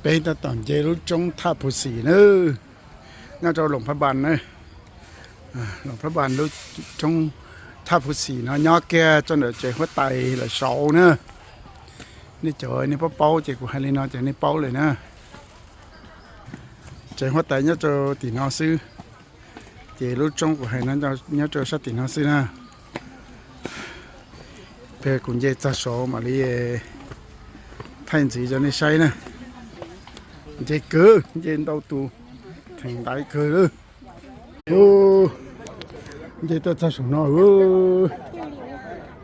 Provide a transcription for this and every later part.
Peb tab tom nce lub roob Thaj Phuv Xim na, nyob rau Loos Phab Npas na. Loos Phab Npas lub roob Thaj Phuv Xim no nyob kiag rau ntawm tsev huab tais lawm saud na. Nej cov nej paub paub ces kuv hais li no ces nej paub lawm na. Tsev huab tais nyob rau tim no xwb, ces lub roob kuv hais no nyob rau sab tim no xwb na. Peb kuv nce txog saud mam li thaij ntxiv rau nej saib na. Nce kawg, nce ntau tus, theem ntaiv kawg lawm. Nce tuaj txog saum no,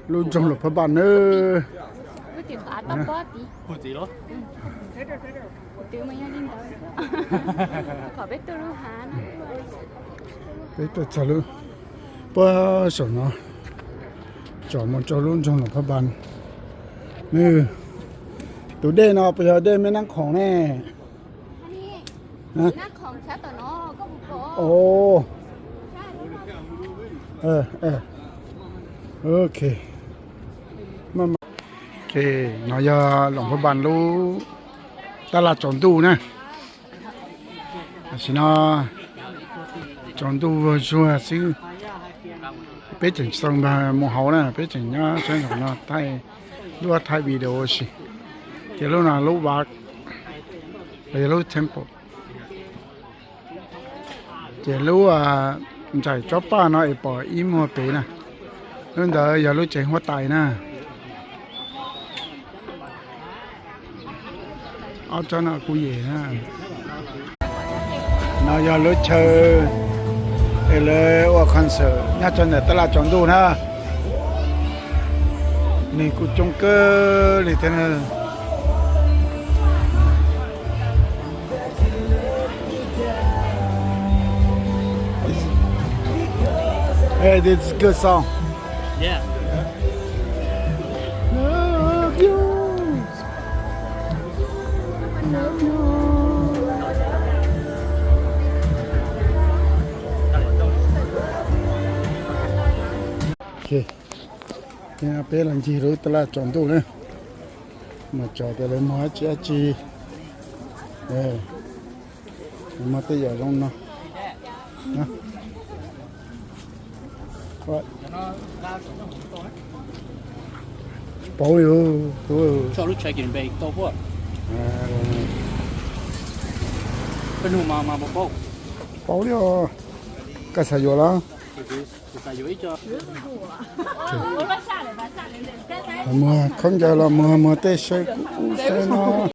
lub nroog Loos Phab Npas na. Peb tuaj txog lub puag saum no, tsom mus rau lub nroog Loos Phab Npas. Tus dej no puas yog dej Meb Nab Khoom ne? Ok, no yog Loos Phab Npas lub tab laj tsaus ntuj na. Tam sim no tsaus ntuj vuag zuag xwb, peb tseem tsis tau mus hauv na, peb tseem nyob sab nraum no thaij duab thaij video ua si. Ces lub no lub vav, los yog lub temple. Ces lub ntsaim tsob paj no es pom ib muag pem na, lub ntawd yog lub tsev huab tais na. Ob tsob no kuj yem na. No yog lub chaw es lawv ua concert nyob rau ntawm tab laj tsaus ntuj na. Neeg kuj coob kawg li thiab na. Hey, this is good song. Yeah. Love you. Love you. Ok, peb los ncig lub tab laj tsaus ntuj na, mas tso tias lawv muag dab tsi dab tsi, muag tej yam zoo no. Paub li, paub li os. Koj xav yuav los? Muag khaub ncaws los muag, muag tej saw kub saw no.